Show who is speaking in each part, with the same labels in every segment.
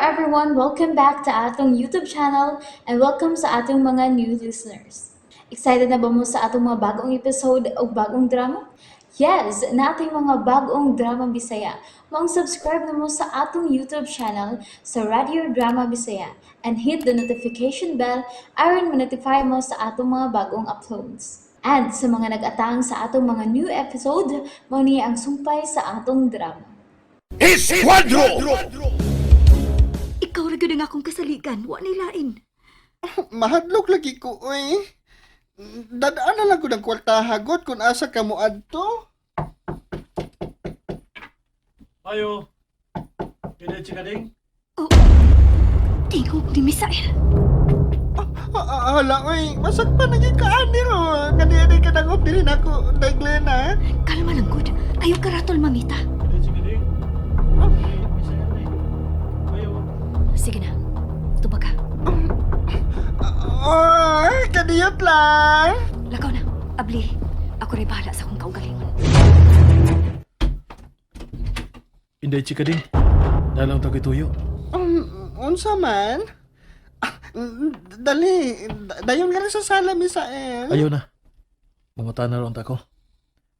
Speaker 1: everyone! Welcome back to atong YouTube channel and welcome sa atong mga new listeners. Excited na ba mo sa atong mga bagong episode o bagong drama? Yes, nating mga bagong drama Bisaya. Maong subscribe na mo sa atong YouTube channel sa Radio Drama Bisaya and hit the notification bell aron ma-notify mo sa atong mga bagong uploads. And sa mga nag-atang sa atong mga new episode, mao ni ang sumpay sa atong drama.
Speaker 2: Esquadro!
Speaker 3: Ikaw ra gyud ang akong kasaligan, wa ni lain.
Speaker 4: Mahadlok lagi ko, oy. Dadaan na lang ko ng kwarta hagot kung asa ka mo adto.
Speaker 5: Ayo. Pwede chikading?
Speaker 3: Oh, tingog ni Misael.
Speaker 4: Hala, oy. Masakpan na gyud ka ani ro. Kani ka dangop diri nako, Day Glena.
Speaker 3: Kalma lang gud. Ayaw karatol, mamita.
Speaker 5: Pwede chikading? Ayo.
Speaker 3: Sige na. Tubag ka.
Speaker 4: Oy, kadiyot lang.
Speaker 3: Lakaw na. Abli, ako rin bahala sa akong kaugalingon.
Speaker 5: Inday chikading. Dalang tagituyo.
Speaker 4: Unsa man? Ah, Dali, dayon ka rin sa sala, Misael.
Speaker 5: Ayo na. Mangutan na ron ta ko.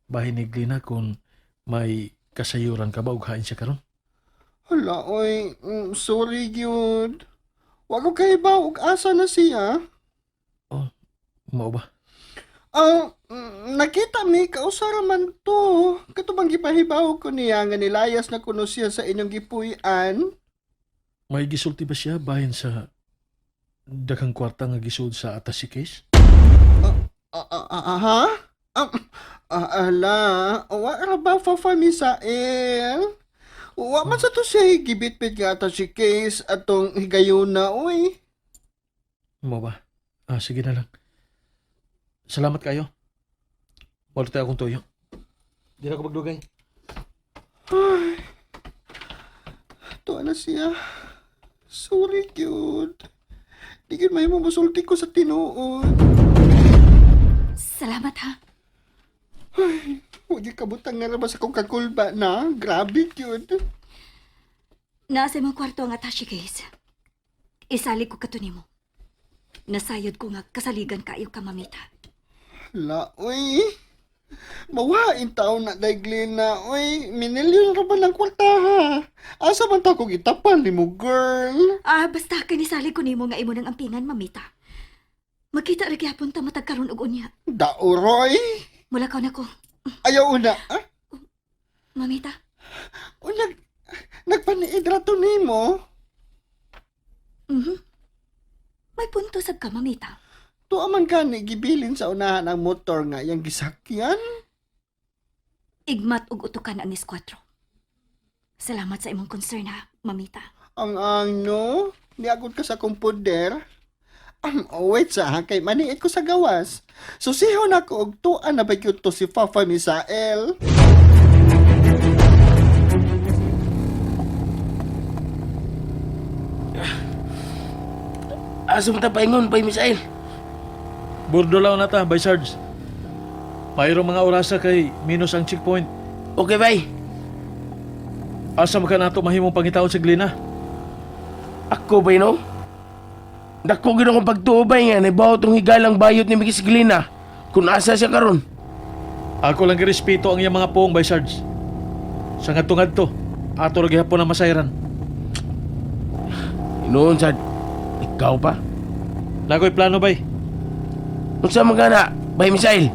Speaker 5: Bahin ni Glina kung may kasayuran ka ba og hain siya karon.
Speaker 4: Hala, oy. Sorry, gyud. Wa ko kahibaw og asa na siya.
Speaker 5: Mao ba?
Speaker 4: Nakita mi kausara man to. Kato bang gipahibaw ko niya nga nilayas na kuno siya sa inyong gipuy-an?
Speaker 5: May gisulti ba siya bahin sa daghang kwarta nga gisud sa atas si case?
Speaker 4: Ha? Ala, wa ra ba fa Misael? Wa man sa to siya gibitbit nga ata si case atong higayuna, oy.
Speaker 5: Mao ba? Sige na lang. Salamat kayo. Wala tayo akong tuyo. Di na ako magdugay.
Speaker 4: Tuwa na siya. Sorry, cute. Di gyud mahimo mosulti ko sa tinuod.
Speaker 3: Salamat ha.
Speaker 4: Huwag yung kabutang nga ba sa kong kakulba na. Grabe, cute.
Speaker 3: Naa sa imong kwarto ang attache case. Isalig ko kato nimo. Nasayod ko nga kasaligan kaayo ka, mamita.
Speaker 4: La, uy. Mawain taon na day Glena, uy. Minilyon ra ba ng kwarta, ha? Asa man ta kong itapal ni mo, girl?
Speaker 3: Basta kinisalig ko nimo nga imo nang ampingan, mamita. Magkita ra gyapon ta matag karon og unya.
Speaker 4: Dauroy.
Speaker 3: Mulakaw na ko.
Speaker 4: Ayaw una, ah?
Speaker 3: Mamita,
Speaker 4: O, nagpaniid ra to nimo.
Speaker 3: May punto sab ka, mamita.
Speaker 4: Tuwa man gani gibilin sa unahan ang motor nga iyang gisakyan.
Speaker 3: Igmat og utukan ang eskwatro. Salamat sa imong concern ha, mamita.
Speaker 4: Ang ano, niagod ka sa akong poder. Wait sa ha, kay maniit ko sa gawas. Susihon ako og tuan na ba gyud to si Fafa Misael.
Speaker 6: Asa mo ta paingon, Bay Misael?
Speaker 5: Bordo lang na ta, by Sarge. Mayroong mga orasa kay minus ang checkpoint.
Speaker 6: Okay, bay.
Speaker 5: Asa man ka nato mahimong pangitaon sa Glina?
Speaker 6: Ako, bay, no? Dako gid akong pagtuo, bay, nga. Naibaw tong higalang bayot ni Migis Glina. Kung asa siya karon.
Speaker 5: Ako lang girespeto ang iyang mga poong, by Sarge. Sa ngadto-ngadto, ato ra gihapon ang masayran.
Speaker 6: Inoon, sad. Ikaw pa?
Speaker 5: Nakoy plano, bay.
Speaker 6: Unsa man gana, Bay Misael?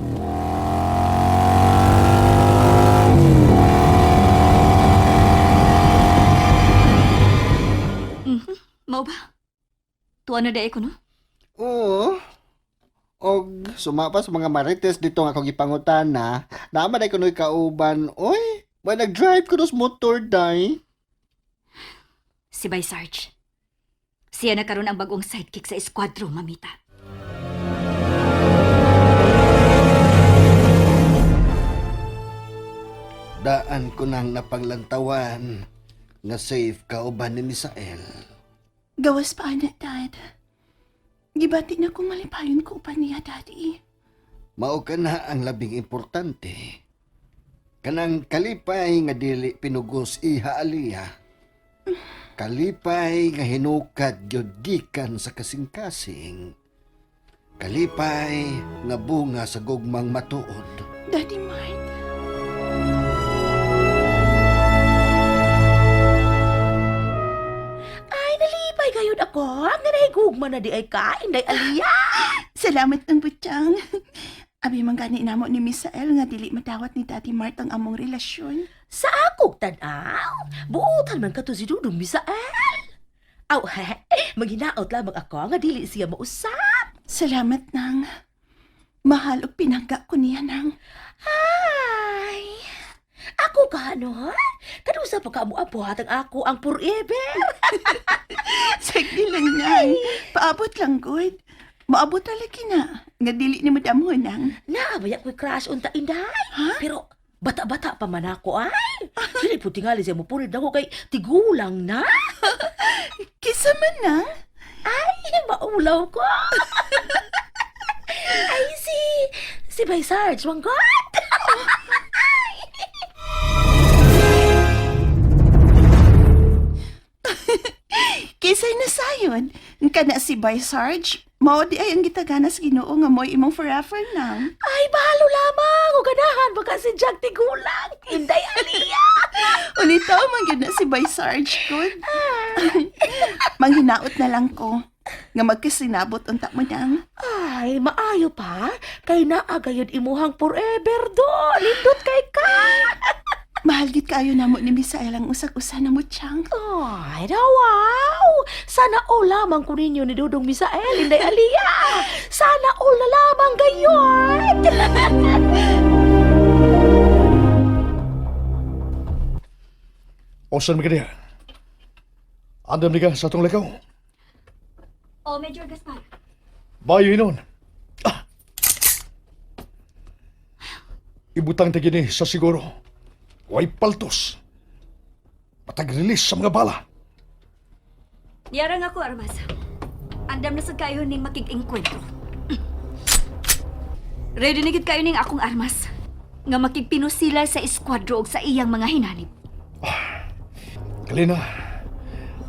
Speaker 3: Mao ba? Tuwa na dai ko no?
Speaker 4: Oo. Og sumapa sa mga marites dito nga akong gipangutana, naa man day kuno'y kauban. Oy, ba nag-drive ko nos motor day.
Speaker 3: Si Bay Sarge. Siya na karon ang bagong sidekick sa eskwatro, mamita.
Speaker 4: Daan ko nang napanglantawan nga safe kauban ni Misael.
Speaker 7: Gawas pa na, Dad. Gibati na kung malipayon ko pa niya, Daddy.
Speaker 4: Mao ka na ang labing importante. Kanang kalipay nga dili pinugos iha aliya. Kalipay nga hinukad gyud gikan sa kasing-kasing. Kalipay nga bunga sa gugmang matuod.
Speaker 7: Daddy Mart.
Speaker 8: Ay, nalipay gayud ako. Ang nahigugma na di ay ka, Inday Aliyah.
Speaker 7: Salamat ng butang. Abi man gani namo ni Misael nga dili madawat ni Daddy Mart ang among relasyon.
Speaker 8: Sa akong tanaw, buotan man kato si Dudong Misael. Aw, maghinaot lamang ako nga dili siya mausap.
Speaker 7: Salamat nang. Mahal og pinangga ko niya nang.
Speaker 8: Ay, ako ka, no? Ha? Kanusa pa ka mo abuhat ang ako ang forever.
Speaker 7: Sige lang nang. Paabot lang good. Maabot talaga na. Nga dili ni madamho nang.
Speaker 8: Naabaya ko'y crush unta, Inday. Pero, bata-bata pa man ako, ay. Dili po tingali siya mo punid ako kay tigulang na.
Speaker 7: Kisa man nang.
Speaker 8: Ay, maulaw ko. Ay, si Bay Sarge, manggot.
Speaker 7: Kisay na sayon. Kana si Bay Sarge. Mao di ay ang gitagana sa Ginoo nga mo'y imong forever nang.
Speaker 8: Ay, bahalo lamang. O ganahan, baka si Jack tigulang. Inday Aliyah.
Speaker 7: Ulitaw man gyud na si Bay Sarge good. Manghinaot na lang ko nga magkasinabot unta mo nang.
Speaker 8: Ay, maayo pa. Kay naa gayud imuhang forever do. Lindot kay ka.
Speaker 7: Mahal gid kaayo namo ni Misael ang usag-usa na mo tiyang.
Speaker 8: Ay, na wow! Sana all lamang ko ninyo ni Dudong Misael, Inday Aliyah! Sana all na lamang gayon!
Speaker 5: Osan mi kaniya? Andam ni ka sa atong lakaw.
Speaker 3: Oh, Major Gaspar.
Speaker 5: Bayo hinon. Ah! Ibutang ta gini sa siguro. Way paltos. Patag-release sa mga bala.
Speaker 3: Yarang ako, Armas. Andam na sad kayo ning makig-engkwentro. Ready na gid kayo ning akong armas. Nga makigpinusila sa eskwadro og sa iyang mga hinanib.
Speaker 5: Kalina,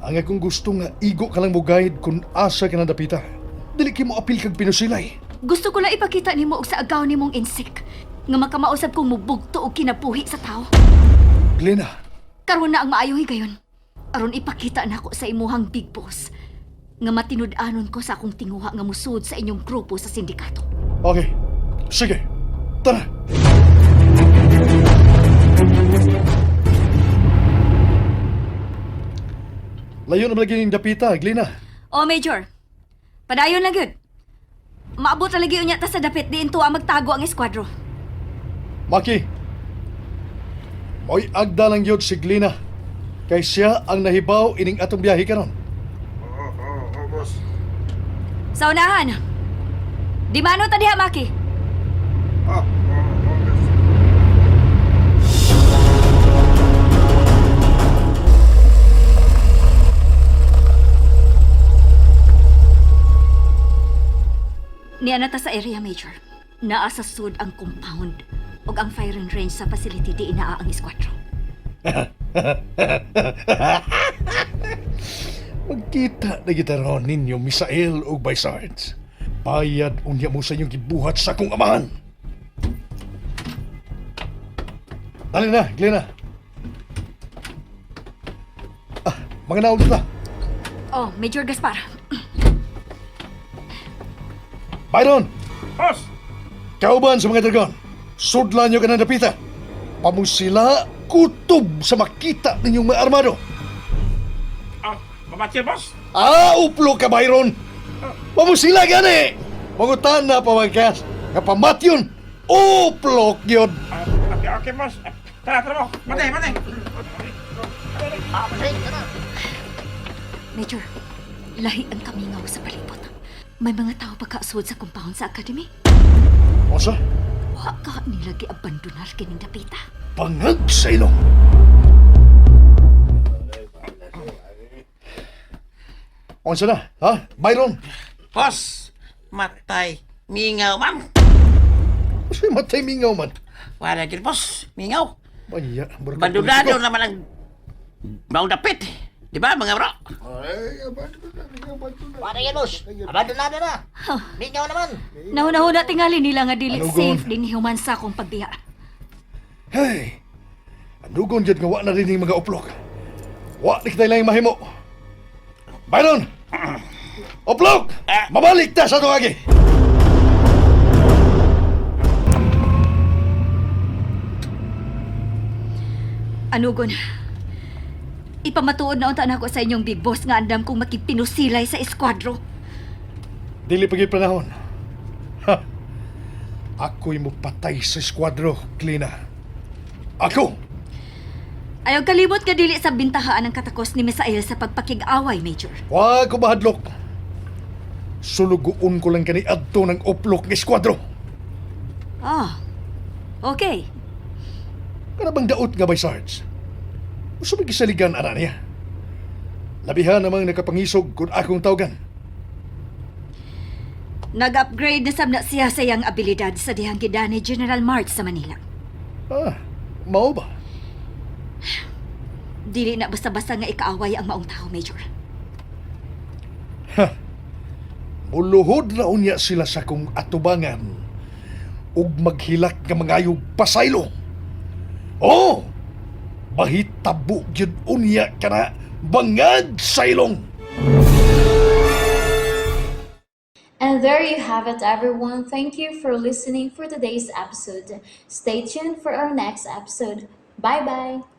Speaker 5: ang akong gusto nga igo ka lang mo guide kung asa ka na dapita. Dili kay mo apil kag pinusilay.
Speaker 3: Gusto ko lang ipakita nimo og sa agaw nimong insik nga makamausab kong mubugto og kinabuhi sa tao.
Speaker 5: Glena,
Speaker 3: Karon na ang maayong higayon. Aron ipakita nako sa imuhang big boss nga matinud-anon ko sa akong tinguha nga musud sa inyong grupo sa sindikato.
Speaker 5: Okay. Sige. Tara. Layo na lagi yung dapita, Glena.
Speaker 3: O Major, padayon lang gyud. Maabot na lagi unya ta sa dapit diin tuwa magtago ang eskwadro.
Speaker 5: Maki. Mo'y agda lang yun si Glena. Kay siya ang nahibaw ining atong biyahe karon.
Speaker 3: Sa unahan. Di mano ta diha Maki. Niya na ta sa area major. Naa sa sud ang compound ug ang firing range sa facility di inaa ang eskwatro.
Speaker 5: Magkita na kita ron ninyo, Misael ug Baysards. Bayad unya mo sa inyong gibuhat sa akong amahan. Dali na, Glena. Ah, mga naog na.
Speaker 3: Oh, Major Gaspar.
Speaker 5: Byron!
Speaker 6: Boss!
Speaker 5: Kauban sa mga dragon, sudlan nyo ka ng dapita. Pamusila, kutob sa makita ninyong mga armado.
Speaker 6: Ah, mamatay, boss!
Speaker 5: Ah, uplo ka, Byron! Pamusila gani! Mangutan na pamagkas, nga pamatyon, uplok yun!
Speaker 6: Ah, okay, okay, boss. Tara, tara mo. Matay, matay.
Speaker 3: Major, lahi ang kamingaw sa palibot. May mga tao pa kaasod sa compound sa academy.
Speaker 5: Osa,
Speaker 3: Wa ka nila giabandonar kining dapita.
Speaker 5: pangag sa ilong! Onsa na, ha? Byron!
Speaker 9: Boss, matay. Mingaw, ma'am.
Speaker 5: Kasi matay mingaw man.
Speaker 9: Wala dyan, boss. Mingaw.
Speaker 5: Baya,
Speaker 9: Bandudado naman ang maong dapit. Di ba mga bro?
Speaker 4: Ay, abandon na, abandon na.
Speaker 9: Wala yan, boss. Abandonado na. Mingaw naman.
Speaker 3: Nahuna-huna tingali nila nga dili
Speaker 10: Ano,
Speaker 3: safe
Speaker 10: Gon?
Speaker 3: din human sa akong pagbiya.
Speaker 10: Hey! Anugon jud nga wa na rin yung mga uplok. Wa ni kitay lang mahimo. Byron! Uplok! Mabalik ta sa tuwagi!
Speaker 3: Anugon, ipamatuod na unta nako sa inyong big boss nga andam kong makigpinusilay sa eskwatro.
Speaker 10: Dili pagid panahon. Ha! Ako'y mupatay sa eskuadro, Klina. Ako!
Speaker 3: Ayaw kalimot nga dili sa bintahaan ang katakos ni Misael sa pagpakig-away, Major.
Speaker 10: Wa ko mahadlok. Sulugoon ko lang kani adto ng uplok ng eskuadro.
Speaker 3: Ah, okay.
Speaker 10: Kana bang daot nga bay Sarge? Usa may gisaligan ana niya. Labihan namang nakapangisog kung akong tawgan.
Speaker 3: Nag-upgrade na sab na siya sa iyang abilidad sa dihang gidani General March sa Manila.
Speaker 10: Ah, mao ba?
Speaker 3: Dili na basta-basta nga ikaaway ang maong tao, Major.
Speaker 10: Muluhod na unya sila sa kong atubangan ug maghilak nga mangayog pasaylo. Oh! Mahitabo gyud unya kana bangag sa ilong.
Speaker 1: And there you have it, everyone. Thank you for listening for today's episode. Stay tuned for our next episode. Bye bye.